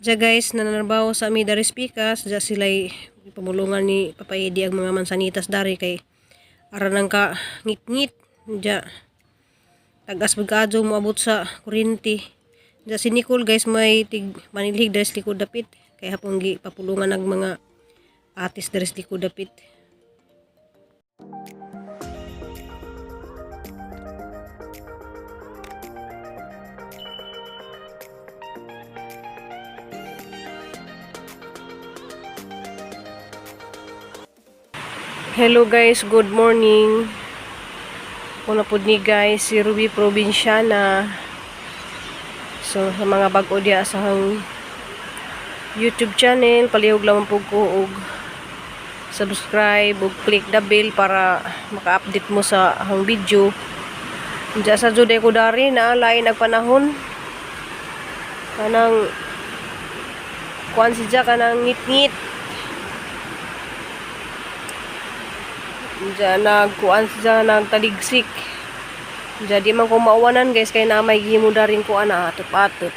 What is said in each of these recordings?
Diya guys, nanarbaho sa ami dari Pikas, diya sila'y pamulungan ni Papa Eddie ang mga mansanitas dari kay aran ang ka ngit-ngit. Diya tagas pagkaadyo moabot sa kuryente. Diya si Nicole guys may tig manilhig dari sa likod dapit kay hapong gi papulungan ang mga atis dari sa likod dapit. Hello guys, good morning. Una pud ni guys, si Ruby Provinciana. So sa mga bag-o diya sa akong YouTube channel, palihog lamang po ko og subscribe ug click the bell para maka-update mo sa akong video. Diya sa juday ko dari na lain ang panahon. Kanang kuan si kanang ngit-ngit. Diyan nagkuan siya nagtaligsik. Diyan di man ko mauwanan guys kay na may gihimo daring kuan na atop-atop.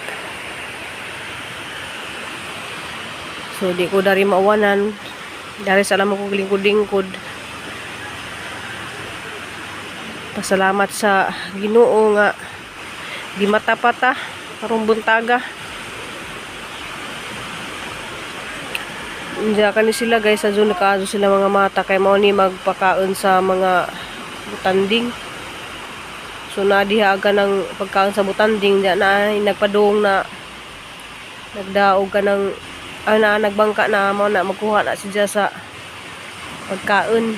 So di ko dari mauwanan. Dari sa alam ko lingkod-lingkod. Pasalamat sa Ginoo nga di matapata karong buntaga. Diyan kani sila guys sa zone nakaadto sila mga mata kay mao ni magpakaon sa mga butanding. So nadiha aga ng pagkaon sa butanding diyan na ay nagpadung na nagdaog ka ng ay na nagbangka na mao na magkuha na siya sa pagkaon.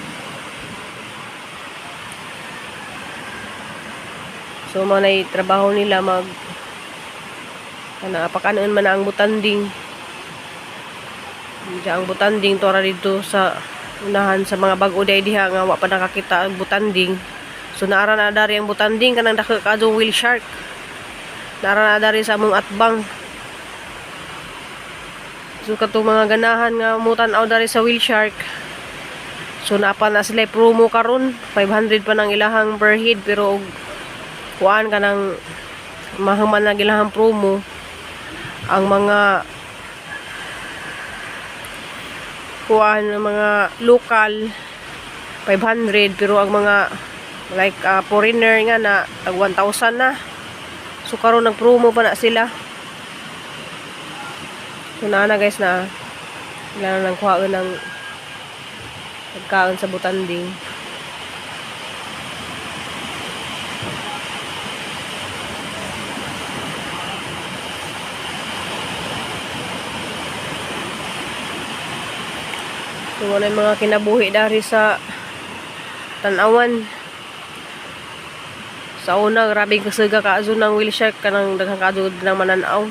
So mao nay trabaho nila mag kana pakanon man na ang butanding. Diya ang butanding tora dito sa unahan sa mga bag-o day diha nga wa pa nakakita ang butanding. So naara na dari ang butanding kanang dako kaadtong whale shark. Naara na dari sa among atbang. So katong mga ganahan nga mutan-aw dari sa whale shark. So napa na sila promo karon 500 pa nang ilahang per head pero og kuan kanang mahuman na ilahang promo ang mga kuan ng mga local 500 pero ang mga like foreigner nga na tag 1,000 na. So karon nag-promo pa na sila. So naa na guys na wala na nang kuhaon ng pagkaon sa butanding. So wala yung mga kinabuhi dari sa Tan-awan. Sa una, grabe kasuga kaadto ng whale shark kanang daghang kaadto ng mananaw.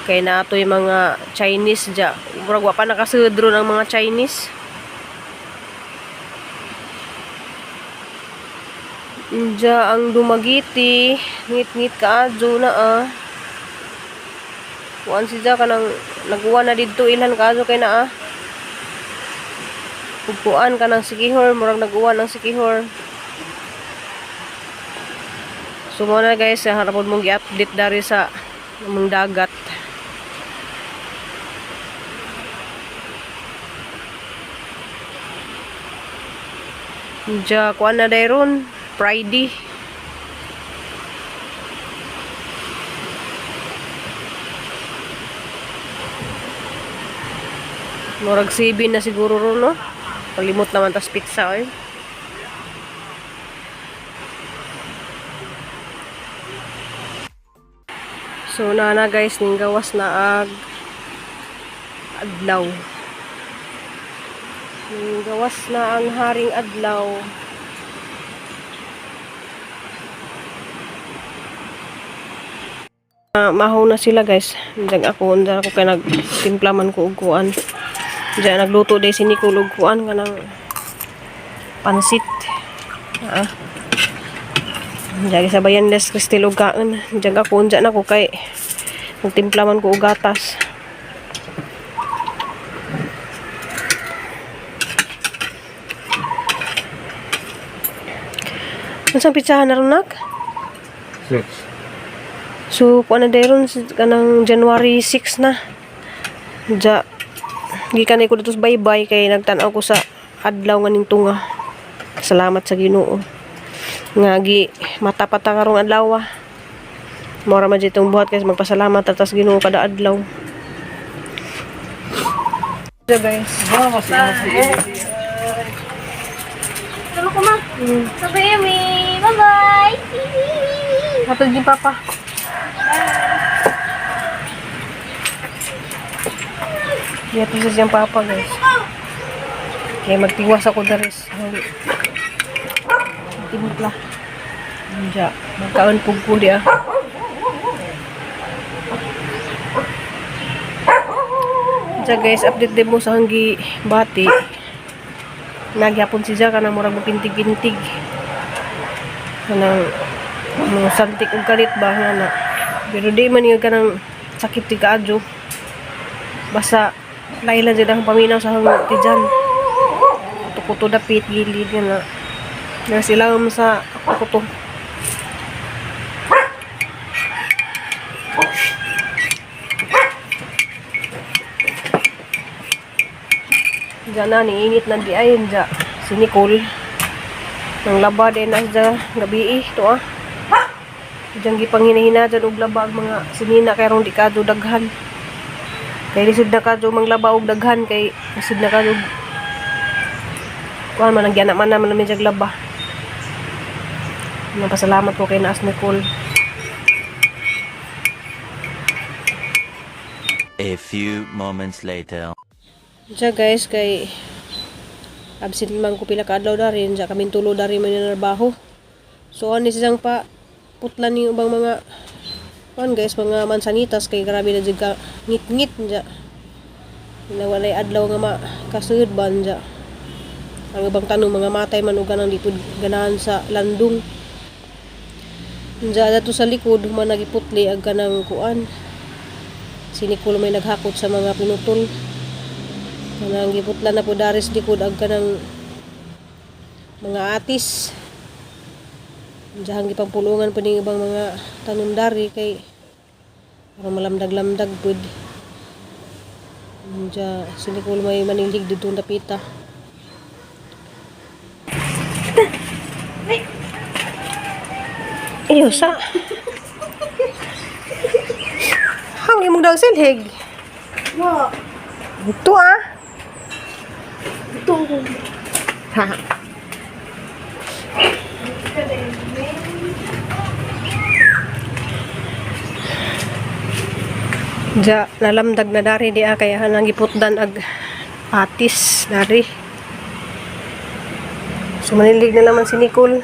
Kay naa yung mga Chinese dya. Murag wa pa nakasudro ng mga Chinese. Diya ang Dumaguete, ngit-ngit kaadto na ah. Kuan siya kanang naguwa na didto ilhan kaadto kay naa. Ug kuan kanang Siquijor, murag naguwan ang Siquijor. So mo na guys, harapon mong gi-update dari sa among dagat. Diya, kuan na dayron, Friday. Murag 7 na siguro ron, no? Palimot naman tas pizza, eh. So, nana guys, ning gawas na ag adlaw. Ning gawas na ang haring adlaw. Mahaw na sila guys. Diyan ako, diyan ako kay nagtimpla man ko og kuan. Diyan nagluto day si Nicole og kuan kanang pansit. Ah. Diyan sa bayan les Cristel og kaon. Diyan ako, diyan ako kay nagtimpla man ko og gatas. Unsang pitsahan na ron, nak? 6. So kuan na dayron kanang January 6 na. Ja gikan ko dito sa baybay kay nagtan-aw ko sa adlaw nga ning tunga. Salamat sa Ginoo. Nga gi matapat ta karong adlaw. Mora man jud itong buhat guys, magpasalamat ta tas Ginoo kada adlaw. So guys. Tulog ko ma. Bye-bye, Amy. Bye-bye. Hatod ni Papa. Dito sa siyang Papa guys. Kaya magtiwas ako daris. Timpla. Diya. Magkaon pug ko diya. Diya guys, update din mo sa hanggi bati. Nagyapon si Jack kanang murag pintig-pintig. Kanang mga santik og kalit ba nga na. Pero di man yung kanang sakit ti kaadyo. Basta lain lang jud ang paminaw sa hanggi ti Jan. Kuto-kuto dapit gilid nga na. Na sila mo sa kuto. Diyan na, niinit na di ayon dya. Si Nicole. Nang laba din na siya gabi eh. Ito ah. Diyan gipanghina-hina dyan og laba ang mga sinina kay rong di kadyo daghan. Kay lisod na kadyo manglaba og daghan kay lisod na kadyo kuan man nagyana man naman namin dyan laba. Napasalamat ko kay Naas Nicole. A few moments later. Diya guys, kay absent man ko pila ka adlaw dari, diya kami tulo dari man yung trabaho. So ani siyang pa putlan ni ubang mga kuan guys, mga mansanitas kay grabe na jud ka ngit-ngit diya. Nawalay adlaw nga makasud ba diya. Ang ubang tanong mga matay man og ganang di pud ganahan sa landong. Diya dato sa likod human nagiputli ag kanang kuan. Si Nicole may naghakot sa mga pinutol. Kanang giputla na po daris likod ag kanang mga atis. Diyan gipangpulungan pa ning ibang mga tanom dari kay para malamdag-lamdag pud. Diya si Nicole may maninglig dito ang dapita. Iyo sa. Hang imong daw silhig. Wa. Ito ah. Ito. Ha. Ja, nalamdag na dari di ah, kaya hanang giputdan ag atis dari. So manilig na naman si Nicole.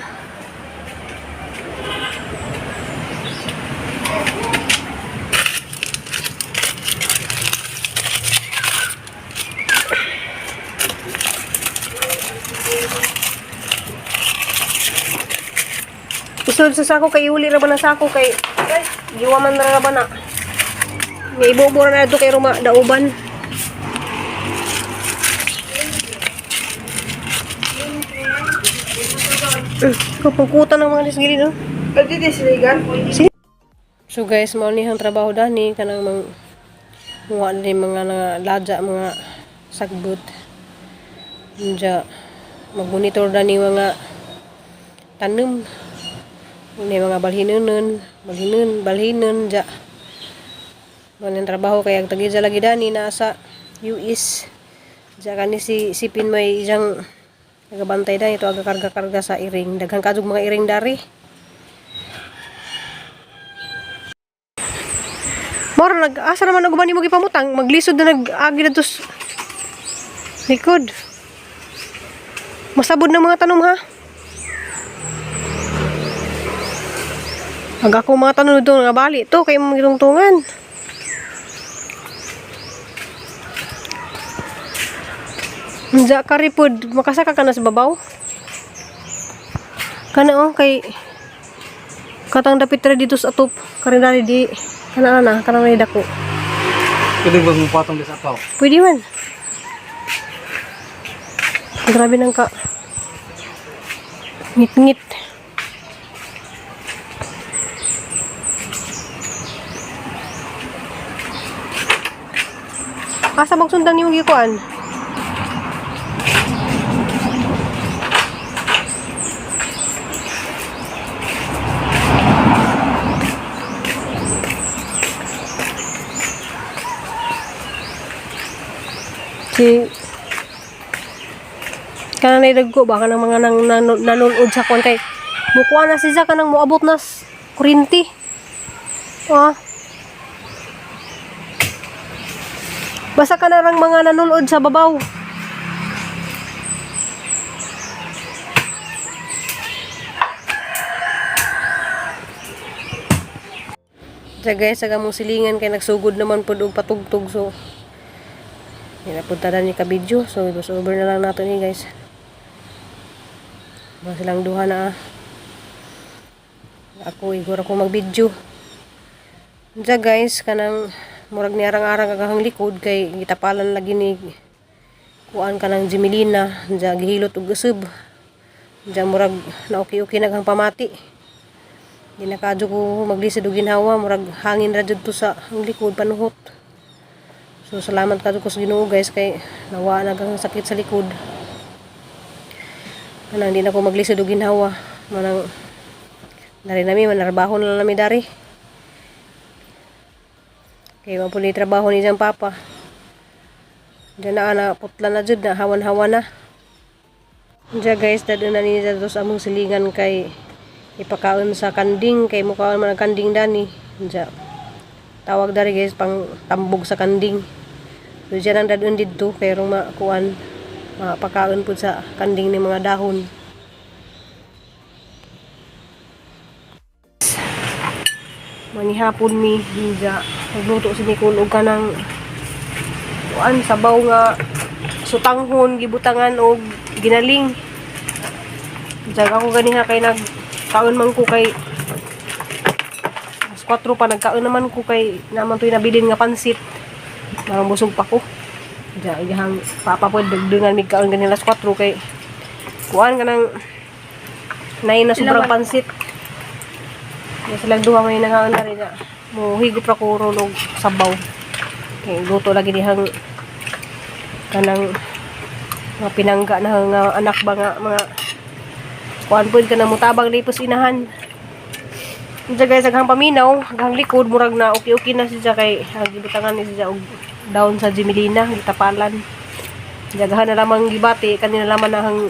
Isulod sa sako kay uli ra ba na sako kay ay, giwaman ra ba na. May ibobo ra na dito kay Roma dauban. Kapungkutan ng mga disgili no. Pwede din siligan? So guys, mao ni ang trabaho dani kanang mang muha ni mga nga ladya mga sagbot. Unja magmonitor dani mga tanom. Ni mga balhinenon, balhinon, balhinon ja. Mao ni ang trabaho kay ang tagija lagi dani nasa US. Ja kani si sipin may isang nagabantay dani ito aga karga-karga sa iring. Daghan kadug mga iring dari. Mora nag asa naman ang uban nimo gipamutang maglisod na nag-agi na tos likod. Masabod ng mga tanom ha. Ang ako mga tanom doon nga bali to kay imong gitungtungan. Unja karipod makasaka ka na sa babaw. Kana oh kay katang dapit ra dito sa atop karinari di kana na kana na dako. Pwede ba mapatong di sa akaw? Pwede man. Grabe nang ka. Ngit-ngit. Asa magsundang nimo gikuan? Si kanang naidagko ba kanang mga nang nanonood sa kuan kay mukuha na siya kanang moabot na kurinti. Ah. Basta ka na lang mga nanonood sa babaw. Diya guys, aga mong silingan kay nagsugod naman pod og patugtog, so napunta na ni ka video, so it was over na lang nato ni guys. Mga silang duha na ah. Ako igor ako mag-video. Diya guys, kanang murag niarang-arang agahang likod kay gitapalan lagi ni kuan kanang Jimilina, diya gihilot og usab. Diya murag na okay-okay naghang pamati. Di na kadyo ko maglisod og ginhawa, murag hangin ra jud to sa ang likod panuhot. So salamat kadyo ko sa Ginoo guys kay nawa na ang sakit sa likod. Kanang di na ko maglisod og ginhawa, manang dari nami manarbaho na lang nami dari. Kay wa pud ni trabaho ni diyang papa. Diyan na ana putla na jud na hawan-hawan na. Diyan guys, dadun na niya dito sa among silingan kay ipakaon sa kanding kay mukaon man ang kanding dani. Diyan. Tawag dari guys pang tambog sa kanding. So diyan ang dadun didto kay rong makuan mapakaon pud sa kanding ni mga dahon. Manihapon mi hinja nagluto si Nicole og kanang kuan sabaw nga sutanghon gibutangan og ginaling. Diyan ako ganiha kay nagkaon man ko kay alas 4 pa nagkaon naman ko kay naman to'y nabilin nga pansit. Marang busog pa ko. Diyan iyang papa po dagdagan mig kaon ganin alas 4 kay kuan kanang nay na sobrang pansit. Kaya silang duha may nangaon na rin na. Muhigop ra ko ron og sabaw. Kay luto lagi dihang kanang mga pinangga na nga anak ba nga mga kuan pud ka na mutabang lipos inahan. Diya guys, aghang paminaw, aghang likod, murag na okay-okay na siya kay ang gibutangan ni siya og down sa Jimilina, gitapalan. Dagahan na lamang gibati, kanina lamang na hang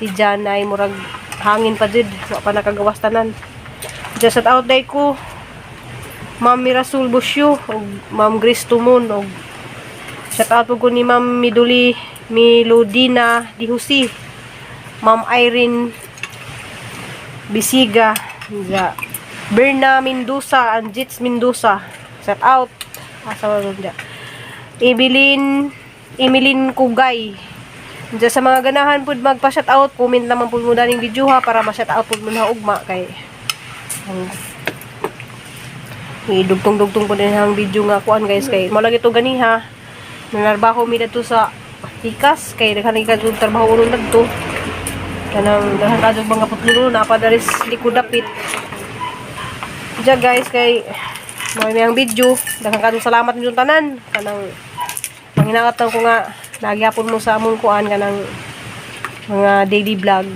tijan ay murag hangin pa jud, wa pa nakagawas tanan. Just shout out day ko Ma'am Mirasul Busyo og Ma'am Grace Tumon og shout out ko ni Ma'am Miduli Milodina Dihusi, Ma'am Irene Bisiga, ja. Berna Mendoza, Anjits Mendoza. Shout out. Asa man ja. Evelyn Emilyn Kugay. Diya sa mga ganahan pud magpa-shout out, comment naman pud mo daning video ha para ma-shout out pud mo na ugma kay ang idugtong-dugtong po din ang video nga kuan guys kay mo lagi to ganiha nanarbaho mi dadto sa tikas kay daghan ka dud trabaho uron dagto kanang daghan ka mga putlulo na pa daris likod dapit. Diya guys kay mo ni ang video, daghan ka salamat ninyong tanan kanang panginangatan ko nga nagyapon mo sa among kuan kanang mga daily vlog.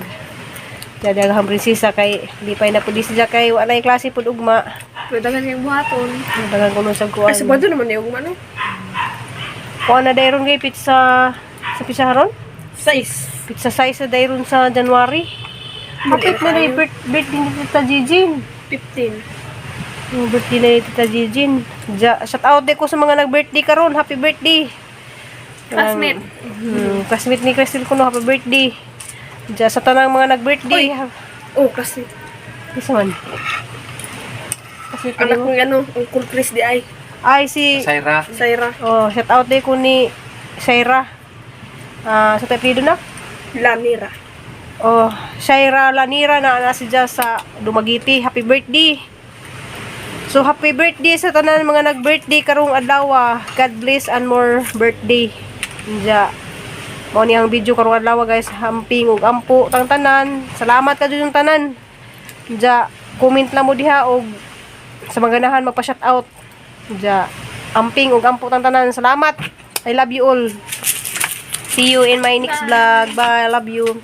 Diya daghang prinsesa kay lipay na pud siya kay wala klase pud ugma. Pwede ka siyang buhaton. Daghan ko nun sa kuan. Ay, sabado naman yung ano. Kuan na dayron kay pizza sa pizza haron? Size. Pizza size na dayron sa January. Kapit na rin birthday ni Tita Jijin. 15. Yung birthday na ni Tita Jijin. Ja, shout out din ko sa mga nag-birthday karon. Happy birthday. Classmate. Classmate ni Crystal kuno, happy birthday. Ja, sa tanang mga nag-birthday. Oh, classmate. Isa man. Classmate Anak ko. ng ano, Uncle Chris di ay. Ay, si Saira. Saira. Oh, shout out din ko ni Shaira. Ah, sa tapido na. Lanira. Oh, Shaira Lanira na na siya sa Dumaguete. Happy birthday. So happy birthday sa tanan mga nag-birthday karong adlaw. God bless and more birthday. Inja. Mao ni ang video karong adlaw guys. Hamping ug ampo tang tanan. Salamat ka yung tanan. Inja, comment lang mo diha og sa mga ganahan magpa-shout out. Inja, amping ug ampo tang tanan. Salamat. I love you all. See you in my next vlog. Bye. I love you.